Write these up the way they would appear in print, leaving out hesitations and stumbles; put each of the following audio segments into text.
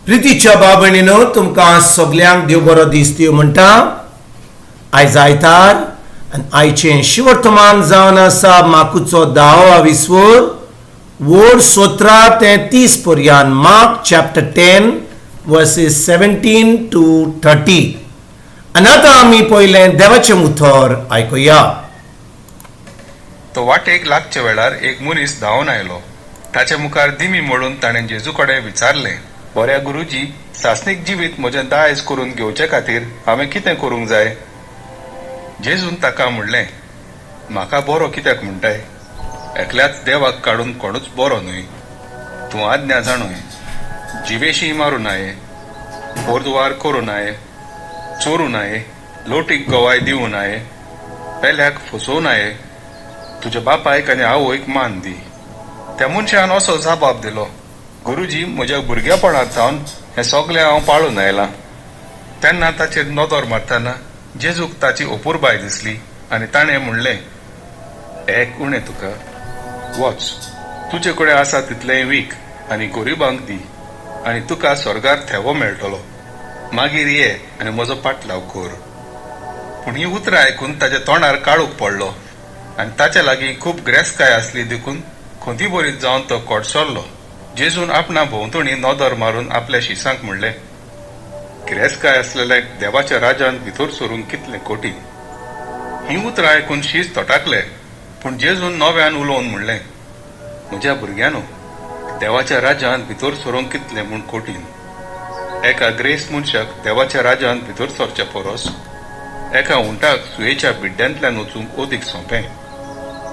प्रितीच्या भाव भयणीनो, तुमकां सगल्यांक देव बरो दीस दिवं म्हणटा. आयज आयतार आनी आयचें शिवर्तमान जावन आसा माकुचो धावो विस्वर वोर 17 ते 30 पर्यान, Mark chapter 10 verses 17 to 30. आनी आतां आमी पयलें देवाचें उतर आयकुया. तो वाटेक लागच्या वेळार एक मनीस धांवन आयलो. ताचे मुखार दिमी मोडून ताणें जेजू कडेन विचारलें, "बऱ्या गुरुजी, सासणीक जिवीत म्हजें दायज करून घेवचे खातीर हांवें कितें करूंक जाय?" जेजून ताका म्हणलें, "म्हाका बरो कित्याक म्हणटाय? एकल्याच देवाक काडून कोणूच बरो न्हय. तूं आज्ञा जाणूय: जिवेशी मारूं नाये, पोरद्वार करूं नाये, चोरूं नाये, लोटीक गवाय दिवं नाये, पेल्याक फसोवं नाये, तुज्या बापायक आनी आवयक मान दी." त्या मनशान असो जबाब दिलो, "गुरुजी, म्हज्या भुरगेपणांत सावन हें सगळें हांव पाळून आयलां." तेन्ना ताचेर नदर मारतना जेजूक ताची अपुरबाय दिसली आनी ताणें म्हणलें, "एक उणें तुका. वच, तुजे कडेन आसा तितलेंय वीक आनी गरिबांक दी आनी तुका स्वर्गार थेवो मेळटलो. मागीर ये आनी म्हजो पाटलाव कर." पूण ही उतरां आयकून ताच्या तोंडार काळूक पडलो आनी ताच्या लागीं खूब ग्रेसकाय आसली देखून खंती बरीत जावन तो कोडसरलो. जेजून आपणा भोंवतणी नदर मारून आपल्या शिसांक म्हणलें, "गिरेस्काय आसलेल्याक देवाच्या राजान भितर सरूंक कितलें कठीण!" ही उतरां आयकून शीस तटाकले. पूण जेजून नव्यान उलोवन म्हणलें, "म्हज्या भुरग्यानो, देवाच्या राज्यांत भितर सरूंक कितलें म्हूण कठीण! एका ग्रेस्त मनशाक देवाच्या राज्यांत भितर सरच्या परस एका उंटाक सुयेच्या बिड्ड्यांतल्यान वचूंक अदीक सोंपें."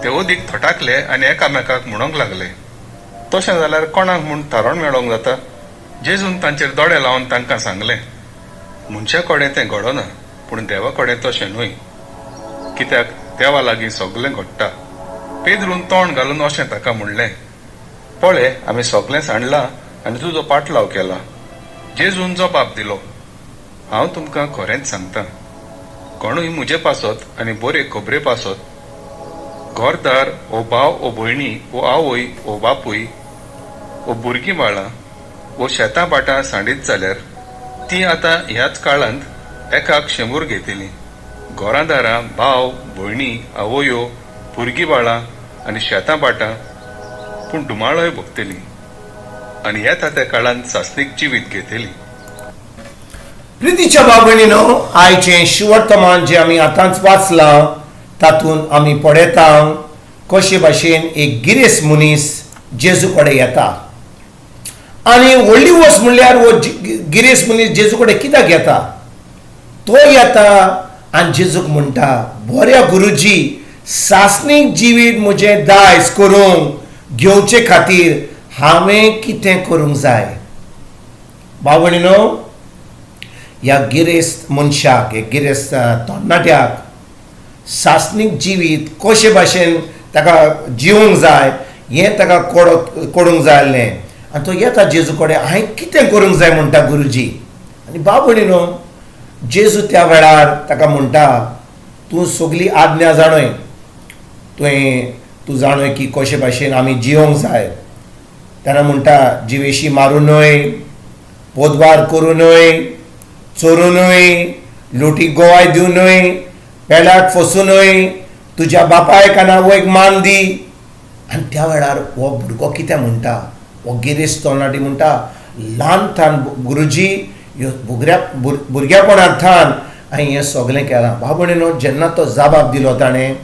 ते अदीक थटाकले आनी एकामेकाक म्हणूंक लागले, "तशें जाल्यार कोणाक म्हूण थारोवन मेळोंक जाता?" जेजून तांचेर दोळे लावन तांकां सांगलें, "मनशा कडेन तें घडना, पूण देवा कडेन तशें न्हय, कित्याक देवा लागीं सगलें घडटा." पेद्रून तोंड घालून अशें ताका म्हणलें, "पळय, आमी सगलें सांडलां आनी तुजो पाटलाव केला." जेजून जबाब दिलो, "हांव तुमकां खरेंच सांगता, कोणूय म्हजे पासत आनी बरे खबरे पासत घरदार ओ भाव ओ भयणी ओ आवय ओ बापूय ओ भुरगीं बाळां ओ शेतां भाटां सांडीत जाल्यार ती आतां ह्याच काळांत एकाक 100 घेतली, घरां दारां, भाव भयणी, आवयो, भुरगीं बाळां आनी शेतां भाटां, पूण धुमाळोय भोगतली आनी येता त्या काळांत सासणीक जिवीत घेतली." प्रितीच्या भाव भयणीनो, आयचें शिवर्तमान जें आमी आतांच वाचलां तातूंत आमी पळयता कशे भाशेन एक गिरेस्त मनीस जेजू कडेन येता. आनी व्हडली वस्त म्हणल्यार हो गिरेस्त मनीस जेजू कडेन कित्याक येता? तो येता आनी जेजूक म्हणटा, "बऱ्या गुरुजी, सासणीक जिवीत म्हजें दायज करूंक घेवचे खातीर हांवें कितें करूंक जाय?" भाव भयणीनो, ह्या गिरेस्त मनशाक, ह्या गिरेस्त तरणाट्याक सासणीक जिवीत कशे भाशेन ताका जिवूंक जाय हें ताका कोडूंक जाय आसलें. आनी तो येता जेजू कडेन, "हांवें कितें करूंक जाय म्हणटा गुरुजी?" आनी भाव भयणीनो, जेजू त्या वेळार ताका म्हणटा, "तूं सगली आज्ञा जाणय. तुवें तूं जाणय की कशे भाशेन आमी जिवंक जाय." तेन्ना म्हणटा, "जिवेशी मारूं न्हय, पोदवार करूं न्हय, चोरूं न्हय, लुटीक गोवाय दिवं न्हय, पेल्याक फसूं न्हय, तुज्या बापायक आनी आवयक मान दी." आनी त्या वेळार हो भुरगो कितें म्हणटा, हो गिरेस्त तरणाटी म्हणटा, "ल्हान थान गुरुजी, ह्यो भुरग्यापणांत थान हांवें हें सगलें केलां." भाव भयणीनो, जेन्ना तो जाबाब दिलो ताणें,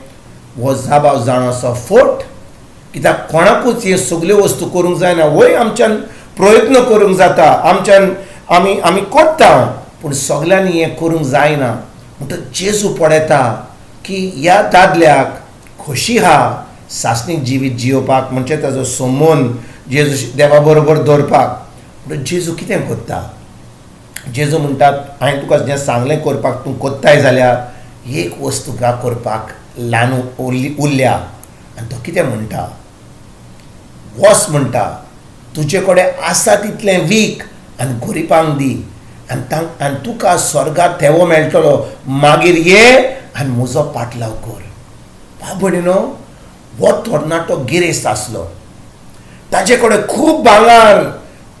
हो जाबाब जावन आसा फट, कित्याक कोणाकूच ह्यो सगल्यो वस्तू करूंक जायना. वय, आमच्यान प्रयत्न करूंक जाता, आमच्यान आमी करता, पूण सगल्यांनी हें करूंक जायना. म्हणटच जेजू पळयता की ह्या दादल्याक खोशी आहा सासणीक जिवीत जियोवपाक, म्हणजे ताजो संबंद जेजू देवा बरोबर दवरपाक. म्हणटच जेजू कितें करता? जेजू म्हणटात, "हांवें तुका जें सांगलें करपाक तूं कोत्ताय जाल्यार एक वस्त तुका करपाक ल्हान उरली उरल्या." आनी तो कितें म्हणटा? "वच," म्हणटा, "तुजे कडेन आसा तितलें वीक आनी गरिबांक दी आनी आनी तुका स्वर्गात थेवो मेळटलो. मागीर ये आनी म्हजो पाटलाव कर." भाव भयणीनो, हो तरणाटो गिरेस्त आसलो. ताजे कडेन खूब भांगर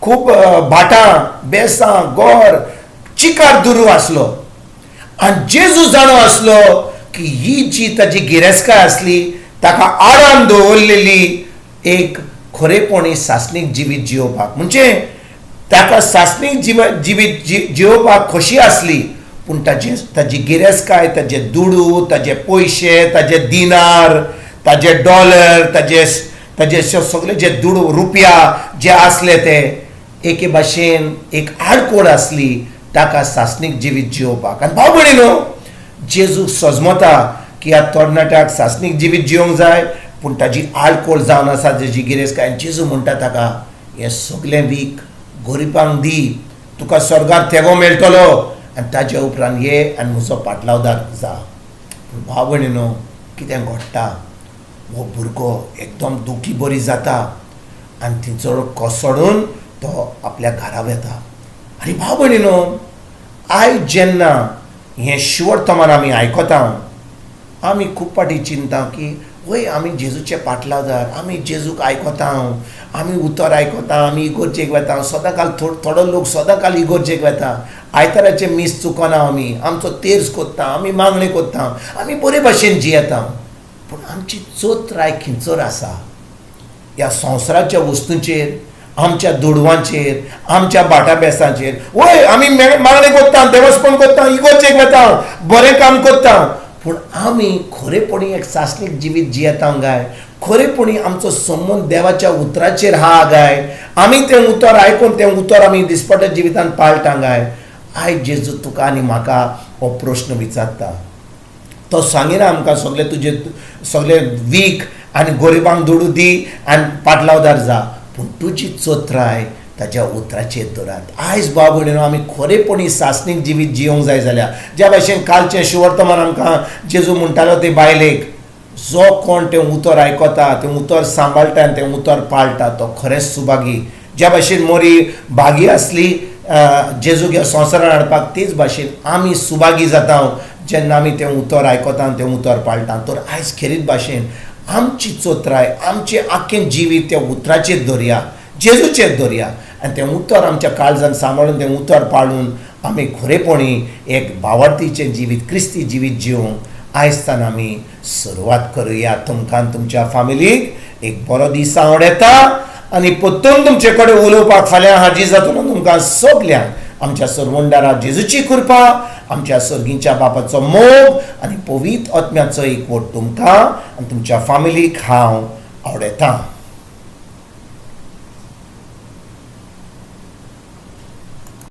खूब भाटां बेसां गोर चिकार दुरू आसलो. आनी जेजू जाणो आसलो की ही जी ताजी गिरेस्तकाय आसली ताका आराम दवरलेली एक खरेपणी सासणीक जिवीत जियोवपाक, म्हणजे ताका सासणीक जिवीत जियोवपाक खोशी आसली, पूण ताजी गिरेस्तकाय, ताजे दुडू, ताजे पयशे, ताजे दिनार, ताजे डॉलर, ताजे ताजे सगळे जे दुडू रुपया जे आसले ते एके भाशेन एक आडकोड आसली ताका सासणीक जिवीत जियोवपाक. आनी भाव भयणीनो, जेजू सजमता की ह्या तरणाट्याक सासणीक जिवीत जियोंक जाय, पूण ताजी आडकोळ जावन आसा ताजी गिरेस्तकाय. जेजू म्हणटा ताका, हें सगळें वीक गरिबांक दी, तुका स्वर्गार तेगो मेळटलो आनी ताज्या उपरांत ये आनी म्हजो पाटलावदार जा. पूण भाव भयणीनो, कितें घडटा, हो भुरगो एकदम दुखी बरी जाता आनी थंयसर कोसळून तो आपल्या घरा वता. आनी भाव भयणीनो, आयज जेन्ना हें शिवर्तमान आमी आयकता, आमी खूब फावटी चिंता की वय आमी जेजूचे पाटलावदार, आमी जेजूक आयकता, आमी उतर आयकता, आमी इगोर्जेक वता सदांकाल. थोडो लोक सदांकाल इगोर्जेक वता, आयताराचें मीस चुकना, आमी आमचो तेर्स कोत्ता, आमी मागणें कोत्ता, आमी बरे भाशेन जियेता, पूण आमची चोत्राय खंयसर आसा? ह्या संवसाराच्या वस्तूंचेर, आमच्या दुडवांचेर, आमच्या भाटा बेसांचेर. वय आमी मागणें कोत्ता, देवस्पण कोत्ता, इगोर्जेक वता, बरें काम कोत्ता, पूण आमी खरेपणी एक सासणीक जिवीत जियेता गाय? खरेपणी आमचो संबंद देवाच्या उतराचेर हा गाय? आमी तें उतर आयकून तें उतर आमी दिसपट्या जिवितान पाळटा गाय? आयज जेजू तुका आनी म्हाका हो प्रश्न विचारता. तो सांगिना आमकां सगळे तुजे सगळे वीक आनी गरिबांक दुडू दी आनी पाटलावदार जा, पूण तुजी चोत्राय ताज्या उतराचेर दवरात. आयज भाव भयणीनो, आमी खरेपणी सासणीक जिवीत जियोंक जाय जाल्यार, ज्या भाशेन कालचें शिवर्तमान आमकां जेजू म्हणटालो ते बायलेक, जो कोण तें उतर आयकता, तें उतर सांबाळटा आनी तें उतर पाळटा तो खरेंच सुभागी. ज्या भाशेन मोरी भागी आसली जेजूक ह्या संवसारान हाडपाक, तेच भाशेन आमी सुभागी जाता जेन्ना आमी तें उतर आयकता आनी तें उतर पाळटा. तर आयज खेरीत भाशेन आमची चोत्राय, आमचें आख्खें जिवीत त्या उतराचेर दवरया, जेजूचेर दवरया आनी तें उतर आमच्या काळजान सांबाळून तें उतर पाळून आमी खरेपणी एक भावार्थीचें जिवीत, क्रिस्ती जिवीत जिवंक आयजतान आमी सुरवात करुया. तुमकां तुमच्या फामिलीक एक बरो दीस आवडटा आनी परतून तुमचे कडेन उलोवपाक फाल्यां हाजीर जातलो. तुमकां सगल्यांक आमच्या सरवंडारा जेजूची कृपा, आमच्या सर्गीच्या बापाचो मोग आनी पवित्र आत्म्याचो एकवट तुमकां आनी तुमच्या फामिलीक हांव आवडटा.